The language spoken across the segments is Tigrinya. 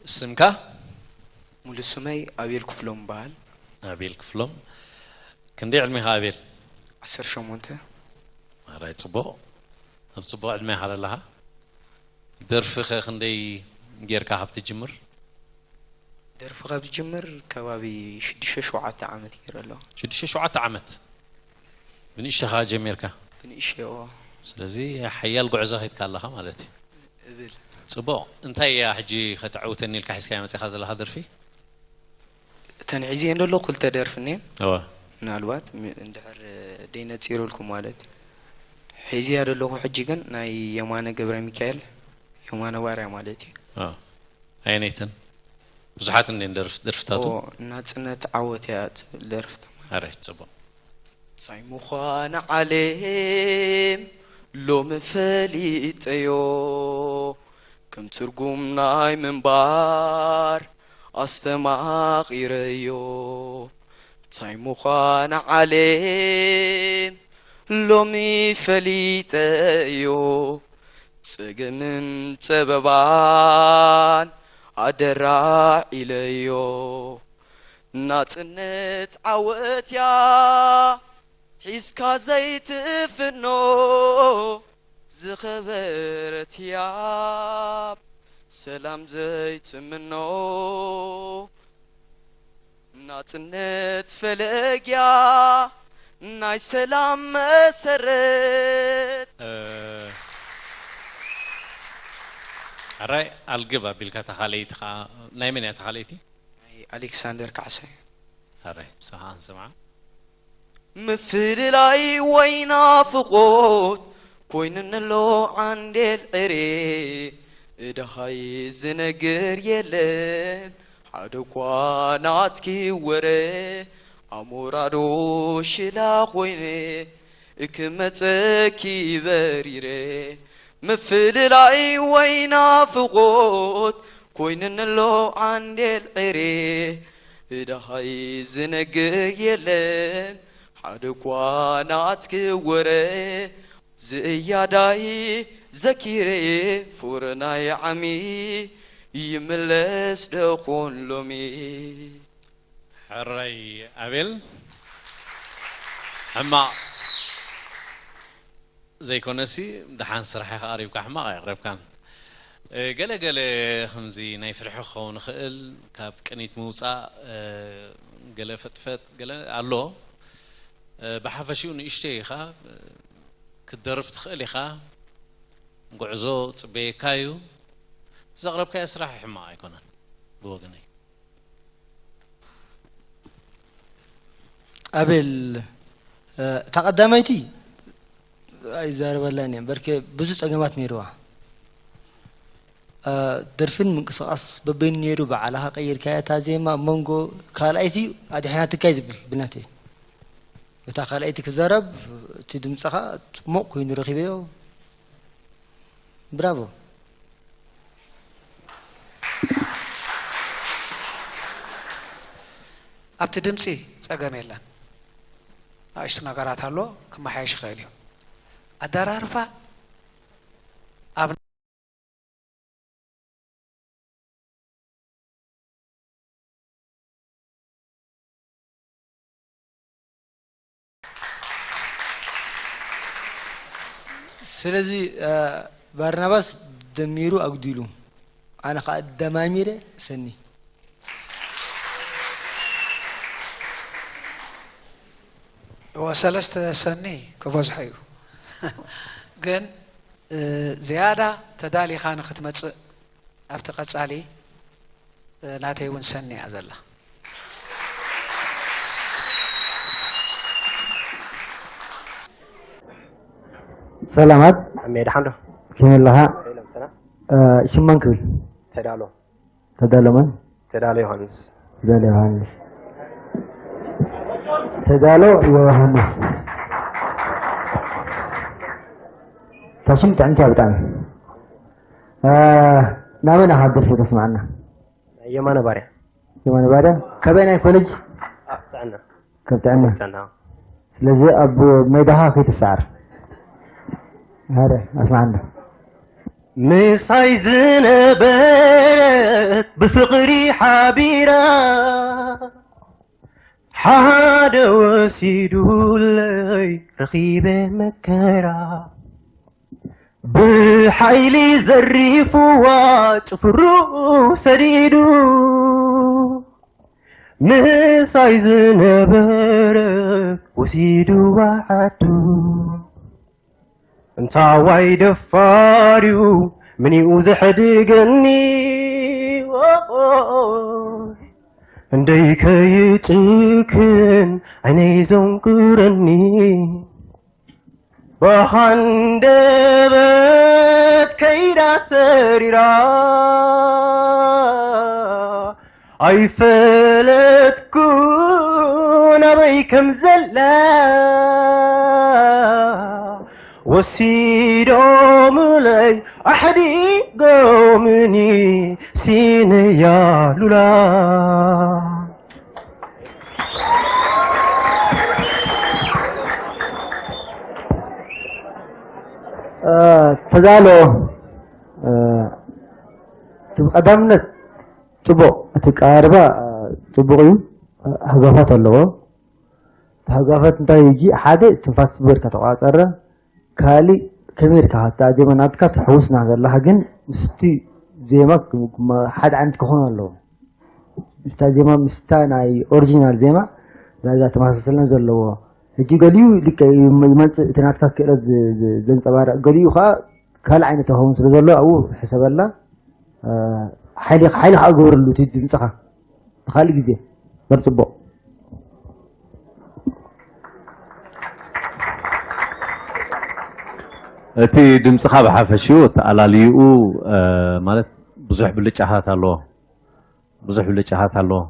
ስምካ? ሙሉ ስመይ ኣቤል ክፍሎም ይበሃል። ኣቤል ክፍሎም። ክንደይ ዕድሜኻ ኣቤል? ዓሰርተ ሸሞንተ። ኣራይ፣ ጽቡቕ። ኣብ ጽቡቕ ዕድመ ኢኻ ዘለኻ። ደርፊ ኸ ክንደይ ጌርካ ካብ ትጅምር? ደርፊ ካብ ዝጅምር ከባቢ ሽዱሽተ ሸውዓተ ዓመት ገይረ ኣለኹ። ሽዱሽተ ሸውዓተ ዓመት? ብንእሽተኻ ጀሚርካ? ብንእሽተይ፣ እዎ። ስለዚ ሓያል ጉዕዞ ኸይድካ ኣለኻ ማለት እዩ። እብል። ጽቡቕ። እንታይ እያ ሕጂ ከተዕውተኒ ኢልካ ሒዝካያ መጺኻ ዘለኻ ደርፊ? እተን ሒዝየን ዘለኹ ክልተ ደርፊ እኒአን። እወ። ምናልባት ም-፣ እንድሕር ደይነጺሩልኩም ማለት እዩ። ሒዝያ ዘለኹ ሕጂ ግን ናይ የማነ ገብረ ሚካኤል፣ የማነ ባርያ ማለት እዩ። ኣዎ። ኣየነይተን? ብዙሓት እንዴን ደርፍ-፣ ደርፍታቱ? ኦ፣ ናጽነት ዓወት እያ ትብል ደርፍታ። ኣረ፣ ጽቡቕ። ታይ ምዃን ዓለም ሎሚ ፈሊጠዮ፣ ከም ትርጉም ናይ ምንባር ኣስተማቒረዮ። ታይ ምዃን ዓለም ሎሚ ፈሊጠዮ፣ ጸገምን ጸበባን ኣደራዒለዮ። ናጽነት ዓወት እያ ሒዝካ ዘይትፍኖ፣ ዝኸበረት ያብ ሰላም ዘይትምኖ። ናጽነት ፈለግያ ናይ ሰላም መሰረት። እ፣ ሕራይ ኣልግብ ኣቢልካ እታ ካልኣይቲ ኸዓ፣ ናይ መን እያ እታ ካልኣይቲ? ናይ ኣሌክሳንደር ካሕሳይ። ሕራይ፣ ምሳኻ ክንሰምዓ። ምፍልላይ ወይ ናፍቖት ኮይኑኒ ኣሎ ዓንዴል ዕሬ፣ እዳኻይ ዝነግር የለን ሓደ እኳ ናትኪ ወረ፣ ኣሞራዶ ሽላ ኮይነ ክመጸኪ በሪረ። ምፍልላይ ወይ ናፍቖት ኮይኑኒ ኣሎ ዓንዴል ዕሬ፣ እዳኻይ ዝነግር የለን ሓደ እኳ ናትኪ ወረ፣ ዝእያዳይ ዘኪረ ፍቕሪ ናይ ዓሚ ይምለስ ደኾን ሎሚ። ሕራይ ኣቤል፣ ሕማቕ ዘይኮነሲ ደሓን ስራሕ ኢኻ ቀሪብካ፣ ሕማቕ ኣየቕረብካን። እ፣ ገለ ገለ ከምዚ ናይ ፍርሒ ክኸውን ይኽእል፣ ካብ ቅኒት ምውጻእ፣ እ፣ ገለ ፈጥፈጥ ገለ ኣሎ። እ፣ ብሓፈሽኡ ንእሽተይ ኢኻ፣ እ፣ ክትደርፍ ትኽእል ኢኻ። ጉዕዞ ጽበየካ እዩ። እቲ ዘቕረብካዮ ስራሕ ሕማቕ ኣይኮነን ብወገነይ። ኣቤል፣ እ፣ እታ ቀዳመይቲ ኣይዛረበላን እየ፣ በርኬ ብዙ ጸገማት ነይርዋ። እ፣ ደርፍን ምንቅስቓስ በበይኑ ነይሩ፣ ባዕልኻ ቀይርካያ እታ ዜማ፣ መንጎ ካልኣይቲ ኣድሒናትካ እዩ ዝብል ብናተይ። እታ ካልኣይቲ ክዛረብ፣ እቲ ድምጽኻ ጽሙቕ ኮይኑ ረኺበዮ። ብራቮ። ኣብቲ ድምጺ ጸገም የለን። ንኣሽቱ ነገራት ኣሎ፣ ክመሓየሽ ይኽእል እዩ። ኣደራርፋ ኣብ ስለዚ፣ እ፣ ባርናባስ ደሚሩ ኣጉዲሉ፣ ኣነ ኸኣ ደማሚረ ሰኒ። እወ፣ ሰለስተ ሰኒ ክበዝሖ እዩ። ግን፣ እ፣ ዝያዳ ተዳሊኻ ንኽትመጽእ ኣብቲ ቀጻሊ፣ እ፣ ናተይ እውን ሰኒ እያ ዘላ። ሰላማት። ኣሜ፣ ደሓን ዶ? ከመይ ኣለኻ? ሰላም፣ ሰላም። እ፣ ሽም መን ክብል? ተዳሎ። ተዳሎ መን? ተዳሎ ዮሃንስ። ተዳሎ ዮሃንስ። ተዳሎ ዮሃንስ። እታ ሽም ጥዕምቲ እያ ብጣዕሚ። እ፣ ናበይ ናኻ ደርፊ ተስምዓና? ናይ የማነ ባርያ። የማነ ባርያ። ካበይ ናይ ኮሌጅ? ኣብ ጥዕና። ካብ ጥዕና። ጥዕና። ስለዚ ኣብ ሜዳኻ ከይትሰዓር። ሃደ፣ ኣስምዓና። ምሳይ ዝነበረት ብፍቕሪ ሓቢራ ሓደ ወሲዱለይ ረኺበ መከራ ብሓይሊ ዘሪፍዋ ጭፍሩ ሰዲዱ ምሳይ ዝነበረ ወሲድዋ ዓዱ እንታዋይ ደፋርዩ ምኒኡ ዘሕድገኒ እንደይ ከይጭክን ዓይነይ ዘንቁረኒ ብሃንደበት ከይዳ ሰሪራ ኣይፈለጥኩን ኣበይ ከም ዘላ ወሲዶምለይ ኣሕዲጎምኒ ሲነያ ሉላ ተጋሎ እቲ ቀዳምነት ጽቡቕ እቲ ቀረባ ጽቡቕ እዩ። ሃጓፋት ኣለዎ። እቲ ሃጓፋት እንታይ እዩ? ሓደ ትንፋስ ብር ከተቋጸረ ካሊ ከመይ ኢልካ እታ ዜማ ናትካ ትሕውስና ዘለኻ ግን ምስቲ ዜማ ሓደ ዓይነት ክኾኑ ኣለዎ። ምስታ ዜማ ምስታ ናይ ኦሪጂናል ዜማ ዳርጋ ተመሳሰልና ዘለዎ ሕጂ ገሊኡ ልክዕ ይመፅእ እቲ ናትካ ክእለት ዘንፀባርቕ ገሊኡ ከዓ ካልእ ዓይነት ክኸውን ስለ ዘሎ ኣብኡ ሕሰበላ ሓይሊ ሓይሊ ከዓ ግበረሉ እቲ ድምፅኻ ንካልእ ግዜ በር ፅቡቕ እቲ ድምፅኻ ብሓፈሽኡ ኣተኣላልይኡ ማለት ብዙሕ ብልጫታት ኣለዎ ብዙሕ ብልጫታት ኣለዎ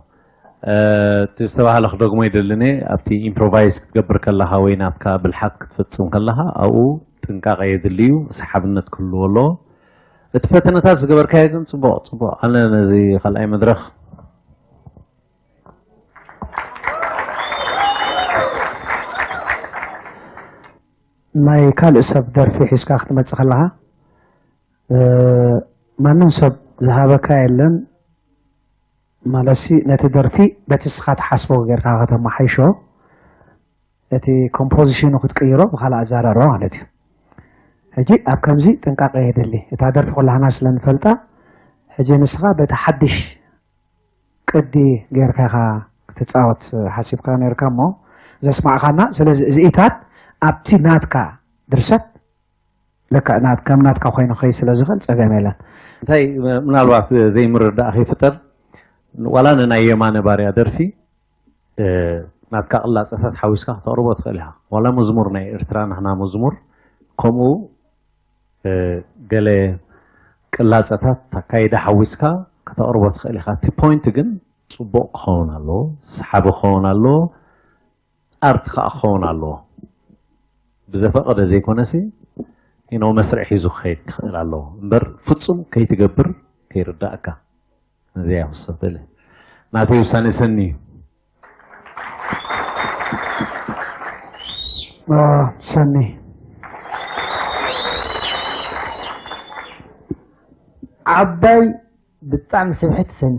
እቲ ዝተባህለ ክደግሞ ይደልን ኣብቲ ኢምፕሮቫይዝ ክትገብር ከለኻ ወይ ናትካ ብልሓት ክትፍፅም ከለኻ ኣብኡ ጥንቃቐ የድልዩ ሰሓብነት ክህልዎ ኣለዎ እቲ ፈተነታት ዝገበርካዮ ግን ፅቡቕ ፅቡቕ ኣነ ነዚ ካልኣይ መድረኽ ናይ ካልእ ሰብ ደርፊ ሒዝካ ክትመጽእ ከለኻ ማንም ሰብ ዝሃበካ የለን ማለትሲ ነቲ ደርፊ በቲ ስኻ ትሓስቦ ጌርካ ከተመሓይሾ እቲ ኮምፖዚሽኑ ክትቅይሮ ብካልእ ኣዛራርባ ማለት እዩ ሕጂ ኣብ ከምዚ ጥንቃቄ የድሊ እታ ደርፊ ኩላህና ስለ ንፈልጣ ሕጂ ንስኻ በቲ ሓድሽ ቅዲ ጌርካ ኢኻ ክትጻወት ሓሲብካ ኔርካ እሞ ዘስማዕኻና። ስለዚ እዚኢታት ኣብቲ ናትካ ድርሰት ልክዕ ናት ከም ናትካ ኮይኑ ክኸይድ ስለ ዝኽእል ጸገም የለን። እንታይ ምናልባት ዘይምርዳእ ከይፍጠር ዋላ ንናይ የማነ ባርያ ደርፊ ናትካ ቅላጸታት ሓዊስካ ክተቕርቦ ትኽእል ኢኻ። ዋላ መዝሙር ናይ ኤርትራ ንሕና መዝሙር ከምኡ ገለ ቅላጸታት ኣካይዳ ሓዊስካ ከተቕርቦ ትኽእል ኢኻ። እቲ ፖይንት ግን ጽቡቕ ክኸውን ኣለዎ፣ ሰሓቢ ክኸውን ኣለዎ፣ ኣርት ከኣ ክኸውን ኣለዎ። ብዘፈቐደ ዘይኮነሲ you know መስርዕ ሒዙ ክኸይድ ክኽእል ኣለዎ እምበር ፍጹም ከይትገብር ከይርዳእካ። ነዚኣ ክውስኽ ደለ ናተይ ውሳኔ ሰኒ እዩ። ሰኒ ዓባይ ብጣዕሚ ስብሕቲ ሰኒ።